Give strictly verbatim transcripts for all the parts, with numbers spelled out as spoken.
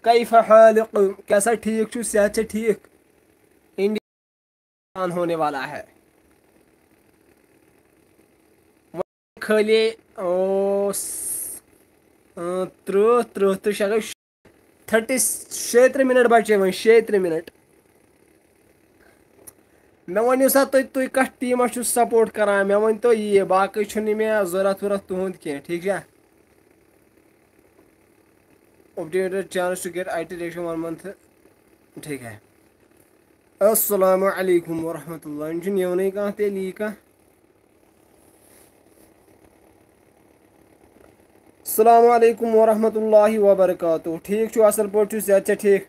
کیف حالکم؟ کیٛاہ سا ٹھیٖک چھُ؟ صحت چھا ٹھیٖک؟ انڈیا ہونے والا ہے۔ خٲلی اوس، اۭں، ترٕٛہ، ترٕٛہ تہٕ شےٚ گٔے، تھٔٹی، شیٚیہِ ترٕٛہ منٹ بچے وۄنۍ، شیٚیہِ ترٕٛہ منٹ۔ مےٚ ؤنِو سا تُہۍ، تُہۍ کتھ ٹیٖمس چھِو سپورٹ کران؟ مےٚ ؤنۍ تو یہِ، باقٕے چھُنہٕ مےٚ ضوٚرتھ ووٚرتھ تُہُنٛد کینٛہہ، ٹھیٖک چھا؟ Obtained chance to get I T reaction one month. ٹھیٖک ہے۔ السلام علیکم ورحمۃ اللہ۔ یِم چھِنہٕ یِوانٕے کانٛہہ تیٚلہِ یی کانٛہہ۔ السلام علیکم ورحمۃ اللہ وبرکاتہ۔ ٹھیٖک چھُو؟ اَصٕل پٲٹھۍ چھُو؟ صحت چھا ٹھیٖک؟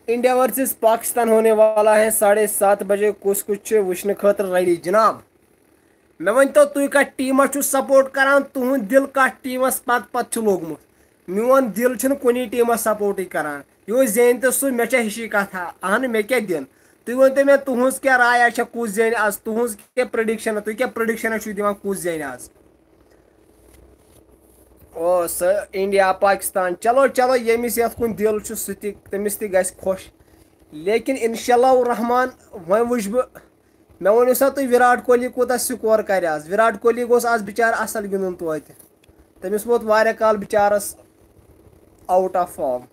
انڈیا ورسز پاکستان ہونے والا ہے ساڑھے سات بجے۔ کُس کُس چھُ وٕچھنہٕ خٲطرٕ ریڈی جناب؟ مےٚ ؤنۍ تو، تُہۍ کتھ ٹیٖمس چھِو سپورٹ کران؟ تُہُنٛد دِل کتھ ٹیٖمس پتہٕ پتہٕ چھُ لوٚگمُت؟ میون دِل چھُنہٕ کُنی ٹیٖمس سپورٹٕے کران۔ یُہُس زینہِ تہٕ سُہ، مےٚ چھےٚ ہِشی کتھا۔ اہن، مےٚ کیٛاہ دِن؟ تُہۍ ؤنۍ تو مےٚ، تُہٕنٛز کیٛاہ راے چھےٚ، کُس زینہِ آز؟ تُہٕنٛز کیٛاہ پرڈکشن، تُہۍ کیٛاہ پرڈکشن چھِو دِوان، کُس زینہِ آز؟ او سُہ انڈیا پاکستان، چلو چلو، ییٚمِس یتھ کُن دِل چھُ سُہ تہِ، تٔمِس تہِ گژھِ خۄش۔ لیکن انشاء اللہ الرحمان، وۄنۍ وٕچھ بہٕ، مےٚ ؤنِو سا تُہۍ، وِراٹ کوہلی کوٗتاہ سکور کرِ آز؟ وِراٹ کوہلی گوٚژھ آز بِچارٕ اصل گِنٛدُن توتہِ۔ تٔمِس ووت واریاہ کال بِچارس out of form۔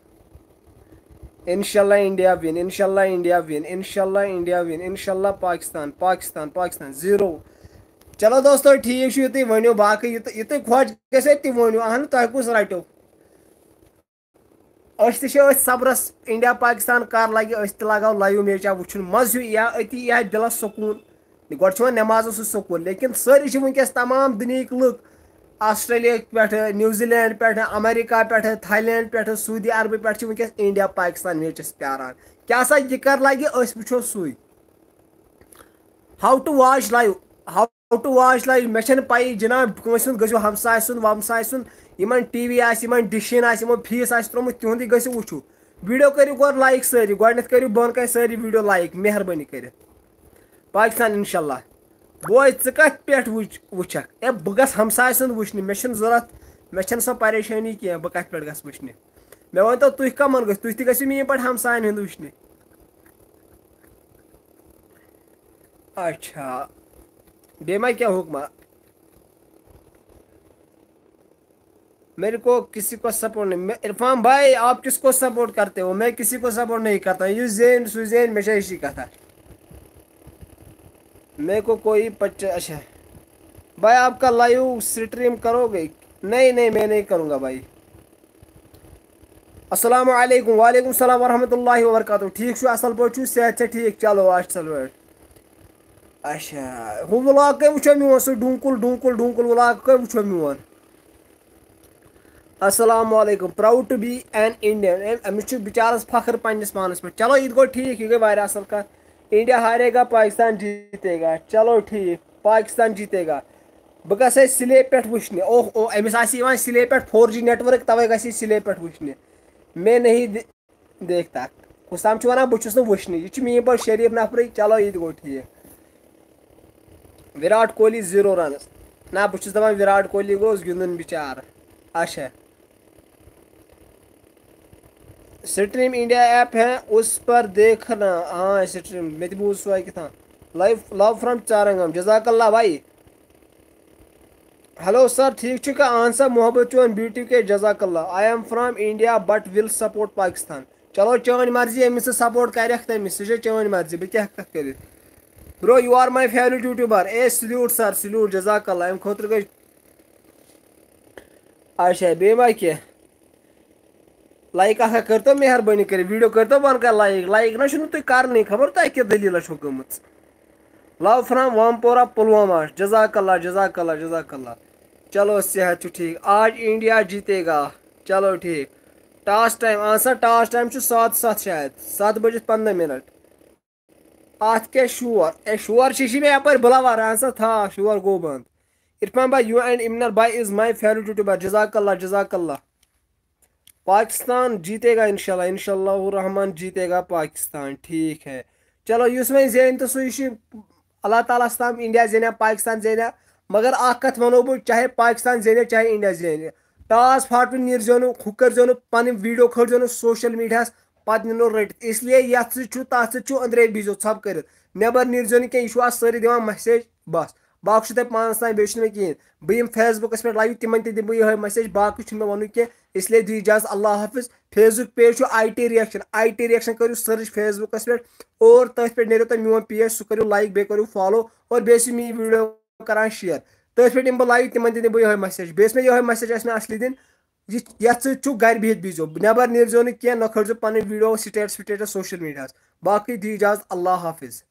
انشاء اللہ انڈیا win، انشاء اللہ انڈیا win، انشاء اللہ انڈیا win، انشاء اللہ پاکستان، پاکستان، پاکستان، zero۔ چلو دوستو، ٹھیٖک چھُ، یہِ تُہۍ ؤنِو، باقٕے یہِ تُہۍ، یہِ تُہۍ خۄش گژھِ تہِ ؤنِو۔ اہن، تۄہہِ کُس رٹیو؟ أسۍ تہِ چھِ أتھۍ صبرس، انڈیا پاکستان کر لگہِ، أسۍ تہِ لگاو لایو میچا وٕچھُن، مزٕ ہیوٗ یا أتی یا دِلس سکوٗن۔ گۄڈٕ چھُ وۄنۍ نٮ۪مازس سُہ سکوٗن، لیکن سٲری چھِ وٕنکیٚس، تمام دُنیہٕکۍ لُکھ، آسٹریلیا پٮ۪ٹھٕ، نیوزی لینڈ پٮ۪ٹھٕ، امریکہ پٮ۪ٹھٕ، تھاے لینڈ پٮ۪ٹھٕ، سعودی عربہٕ پٮ۪ٹھٕ چھِ وٕنکیٚس انڈیا پاکستان میچس پیاران۔ کیٛاہ سا یہِ کر لگہِ، أسۍ وٕچھو سُے۔ How to watch live؟ How to watch live؟ مےٚ چھَنہٕ پَیی جِناب، کٲنٛسہِ ہُنٛد گٔژھِو، ہمساے سُنٛد ومساے سُنٛد، یِمَن ٹی وی آسہِ، یِمَن ڈِش اِن آسہِ، یِمو فیٖس آسہِ ترٛوومُت، تِہُنٛدُے گٔژھِو وٕچھِو۔ ویٖڈیو کٔرِو گۄڈٕ لایِک سٲری، گۄڈٕنٮ۪تھ کٔرِو بۄن کَنہِ سٲری ویٖڈیو لایِک، مہربٲنی کٔرِتھ۔ پاکستان اِنشاء اللہ۔ بوے، ژٕ کَتھ پٮ۪ٹھ وٕچھ، وٕچھَکھ؟ اے، بہٕ گژھٕ ہمساے سُنٛد وٕچھنہِ، مےٚ چھَنہٕ ضوٚرَتھ، مےٚ چھَنہٕ سۄ پریشٲنی کینٛہہ، بہٕ کَتھ پٮ۪ٹھ گژھٕ وٕچھنہِ۔ مےٚ ؤنۍ تو، تُہۍ کَمَن گٔژھِو؟ تُہۍ تہِ گٔژھِو میٛٲنۍ پٲٹھۍ ہمساین ہُنٛد وٕچھنہِ۔ اچھا، بیٚیہِ ما کینٛہہ حُکمہ؟ میرے کو کسی کو سپورٹ نہیں۔ میں، عرفان بھائی، آپ کس کو سپورٹ کرتے ہو؟ میں کسی کو سپورٹ نہیں کرتا۔ یُس زینہِ، سُہ زینہِ، مےٚ چھےٚ ہِشی کَتھا۔ میرے کو کوئی پچ-، اچھا۔ بھائی، آپ کا لائیو سٹریم کرو گے؟ نہیں، نہیں، میں نہیں کروں گا بھائی۔ السلام علیکم۔ وعلیکم السلام ورحمۃ اللہ وبرکاتہ۔ ٹھیٖک چھُو؟ اَصٕل پٲٹھۍ چھُو؟ صحت چھا ٹھیٖک؟ چلو، اَصٕل پٲٹھۍ۔ اچھا، ہُہ ولاگ کٔمۍ وٕچھو میون؟ سُہ ڈوٗنکُل، ڈوٗنکُل، ڈوٗنکُل ولاگ کٔمۍ وٕچھو میون؟ السلام علیکم۔ Proud to be an Indian۔ أمِس چھُ بِچارَس فخر پنٛنِس پانَس پٮ۪ٹھ۔ چلو، یہِ تہِ گوٚو ٹھیٖک، یہِ گٔے واریاہ اَصٕل کَتھ۔ انڈیا ہارے گا، پاکستان جیتے گا۔ چلو ٹھیٖک، پاکستان جیتے گا۔ بہٕ گژھٕ ہے سِلے پٮ۪ٹھ وٕچھنہِ۔ اوہ اوہ، أمِس آسہِ یِوان سِلے پٮ۪ٹھ، فور جی نیٹورک، تَوَے گژھِ یہِ سِلے پٮ۪ٹھ وٕچھنہِ۔ میں نہیں دِ-، دیکھتا۔ حسام چھُ وَنان، بہٕ چھُس نہٕ وٕچھنہِ۔ یہِ چھُ میٛٲنۍ پٲٹھۍ شریٖف نفرٕے۔ چلو، یہِ تہِ گوٚو ٹھیٖک۔ وِراٹ کوہلی زیٖرو رنٕز۔ نہ، بہٕ چھُس دَپان، وِراٹ کوہلی گوٚژھ گِنٛدُن بِچارٕ۔ اچھا۔ سٹریم انڈیا ایپ ہے، اس پر دیکھنا۔ ہاں، سٹریم، مےٚ تہِ بوٗز سُہ اَکہِ تھاں۔ Live، love from چارنگام۔ جزاک اللہ بھائی۔ ہیلو سر، ٹھیٖک چھُکھا؟ اہن سا، محبت چون بی ٹی کے، جزاک اللہ۔ I am from India but will support Pakistan۔ چلو، چٲنۍ مرضی، ییٚمِس ژٕ سپورٹ کرکھ، تٔمِس، سُہ چھےٚ چٲنۍ مرضی، بہٕ کیٛاہ ہٮ۪کہٕ کٔرِتھ؟ Bro, you are my favorite YouTuber۔ A, salute sir، salute، جزاک اللہ، اَمہِ خٲطرٕ گٔے۔ اچھا، بیٚیہِ ما کینٛہہ؟ لایک اکھ اکھ کٔرۍتو مہربٲنی کٔرِتھ، ویٖڈیو کٔرۍتو بۄن کَنہِ لایک۔ لایک نہ چھُنہٕ تُہۍ کَرنٕے، خبر تۄہہِ کیٛاہ دٔلیٖلہ چھو گٔمٕژ۔ Love from وامپورہ Pulwama. جزاک اللہ، جزاک اللہ، جزاک اللہ۔ چلو، صحت چھُ ٹھیٖک۔ آج انڈیا جیتے گا۔ چلو، ٹھیٖک۔ Toss time، اہن سا، toss time چھُ ساعت ستھ شاید، ستھ بٔجِتھ پنٛداہ مِنٹ۔ اَتھ کیٛاہ شور؟ اے، شور چھِ، یہِ چھِ مےٚ یَپٲرۍ بُلاوان، اہن سا، تھاو، شور گوٚو بنٛد۔ عرفان بھائی، you and امنر بھائی is my favorite YouTuber۔ جزاک اللہ، جزاک اللہ۔ پاکستان جیتے گا انشاءاللہ، انشاءاللہ الرحمن جیتے گا پاکستان، ٹھیٖک ہے۔ چلو، یُس وۄنۍ زینہِ تہٕ سُے چھُ اللہ تعالیٰ ہَس تام، انڈیا زینہِ یا پاکستان زینہِ یا، مگر اکھ کتھ ونو بہٕ، چاہے پاکستان زینہِ چاہے انڈیا زینہِ، ٹاس پھاٹوٕنۍ نیٖرزیو نہٕ، ہُہ کٔرزیو نہٕ، پنٕنۍ ویٖڈیو کھٲلزیو نہٕ سوشل میٖڈیاہس، پتہٕ نِنو رٔٹِتھ۔ اس لیے یتھ سۭتۍ چھُ، تتھ سۭتۍ چھُ، أنٛدرے بِہزیو ژھۄپہٕ کٔرِتھ، نٮ۪بر نیٖرزیو نہٕ کینٛہہ۔ یہِ چھُ آز سٲری دِوان مسیج، بس، باقٕے چھُ تۄہہِ پانس تام، بیٚیہِ چھُنہٕ مےٚ کِہیٖنۍ۔ بہٕ یِم فیس بُکس پٮ۪ٹھ لایِو، تِمن تہِ دِمہٕ بہٕ یِہوٚے مسیج، باقٕے چھُنہٕ مےٚ وَنُن کینٛہہ۔ اس لیے دِیِو اجازت، اللہ حافظ۔ فیس بُک پیج چھُ I T reaction, I T reaction کٔرِو سٔرٕچ فیس بُکس پٮ۪ٹھ، اور تٔتھۍ پٮ۪ٹھ نیرِو تۄہہِ میون پیج، سُہ کٔرِو لایِک، بیٚیہِ کٔرِو فالو، اور بیٚیہِ ٲسِو میٲنۍ ویٖڈیو کران شِیر۔ تٔتھۍ پٮ۪ٹھ یِمہٕ بہٕ لایِو، تِمن تہِ دِمہٕ بہٕ یِہوٚے مسیج۔ بیٚیہِ ٲس مےٚ یِہوٚے مسیج، آسہِ مےٚ اصلی دِنۍ، یہِ، یتھ سۭتۍ چھُ گرِ بِہِتھ بِہزیو، نٮ۪بر نیٖرزیو نہٕ کینٛہہ، نہ کھٲلزیو پنٕنۍ ویٖڈیو سٹیٹس وٹیٹس سوشل میٖڈیاہس۔ باقٕے دِیِو اجازت، اللہ حافظ۔